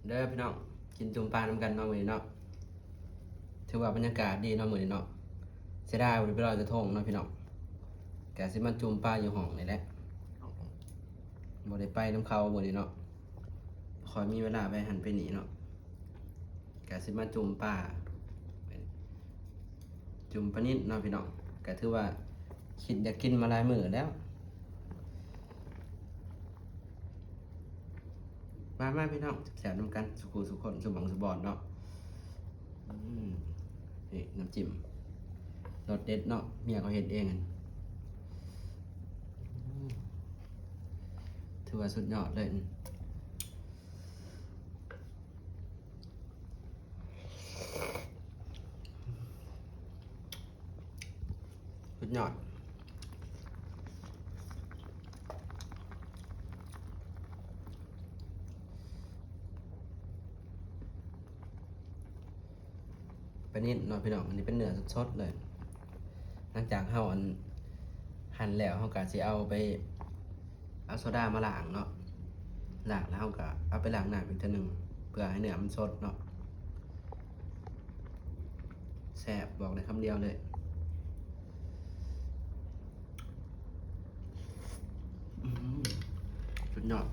ເດີພີ່ນ້ອງ ກິນຈຸ່ມປານຳກັນເນາະມື້ນີ້ເນາະ. ຖືວ່າບັນຍາກາດດີເນາະມື້ນີ້ເນາະ. ເສຍດາຍບໍ່ໄດ້ໄປລອຍກະທົງເນາະພີ່ນ້ອງ. ກະຊິມາຈຸ່ມປາຢູ່ຫ້ອງນີ້ແຫຼະ. ບໍ່ໄດ້ໄປນຳເຂົາມື້ນີ້ເນາະ. ຂ້ອຍມີເວລາໄປຫັ້ນໄປນີ້ເນາະ. ກະຊິມາຈຸ່ມປາ ຈຸ່ມປານິນເນາະພີ່ນ້ອງ. ກະຖືວ່າຄິດຢາກກິນມາຫຼາຍມື້ແລ້ວ. ມາ ມາພີ່ນ້ອງ ແຊບໆນຳກັນ ສູ່ຄູ່ສູ່ຄົນ ສູ່ໝ່ອງສູ່ບ່ອນເນາະ. ອືມ ນີ້ນ້ຳຈິ້ມ ລົດເດັດເນາະ ເມຍເຂົາເຮັດເອງ. ອືມ ຖືວ່າສຸດຍອດເລີຍ. ສຸດຍອດ. ປານິນເນາະພີ່ນ້ອງ ອັນນີ້ເປັນເນື້ອສົດໆເລີຍ. ຫຼັງຈາກເຮົາອັນ ຫັ່ນແລ້ວ ເຮົາກະຊິເອົາໄປ ເອົາໂຊດາມາລ້າງເນາະ. ລ້າງແລ້ວເຮົາກະເອົາໄປລ້າງນ້ຳອີກເທື່ອໜຶ່ງ ເພື່ອໃຫ້ເນື້ອມັນສົດເນາະ. ແຊບ ບອກໄດ້ຄຳດຽວເລີຍ. ອືມ ສຸດຍອດ.